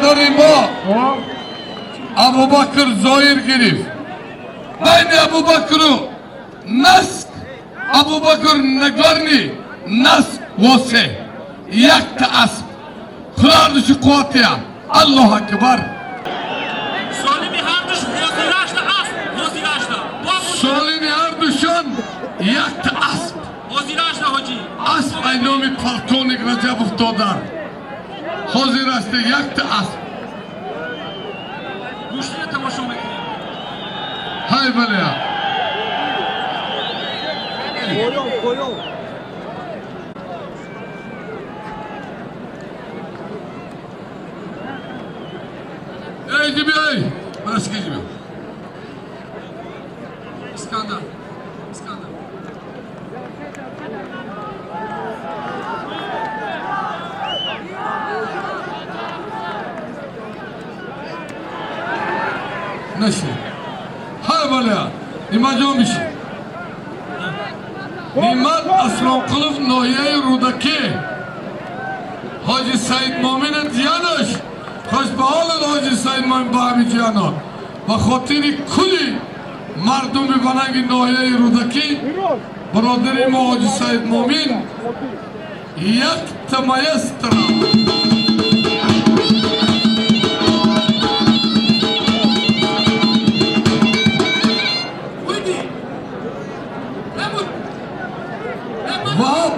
Бародари мо Абубакр Зоир гирифт. Байни Абубакру Наск, Абубакр Нагорный, Наск Восе. Якта асп. Худардуши қувватия. Аллоҳ акбар. Солими ҳардуш ҳозирашда асп, ҳозирашда. Солими ҳардушон якта асп. Ҳозирашда, ҳоҷӣ. Асп ай номи полковник Раҷабов додар. Ҳозир аст якта асп. Гӯштиро тамошо мекунем. Ҳай, бале. Поён, поён. Эй, биёй. Бараски биё. Искандар, Искандар. Наши. Ҳай, бале. Нимаҷон биши. Нимат Аслонқулов, ноҳияи Рӯдакӣ. Ҳоҷи Саид Момина ҷиянаш. Хуш ба ҳолат, ҳоҷи Саид Момин, ба ҳамин ҷиянот. Ба хотири кулли мардуми баланги ноҳияи Рӯдакӣ бародари мо ҳоҷи Саид Момин якта маэстро. Уйди. Набуд. Ваҳоб,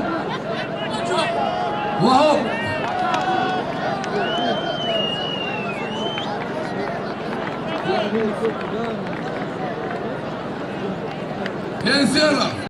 Ваҳоб.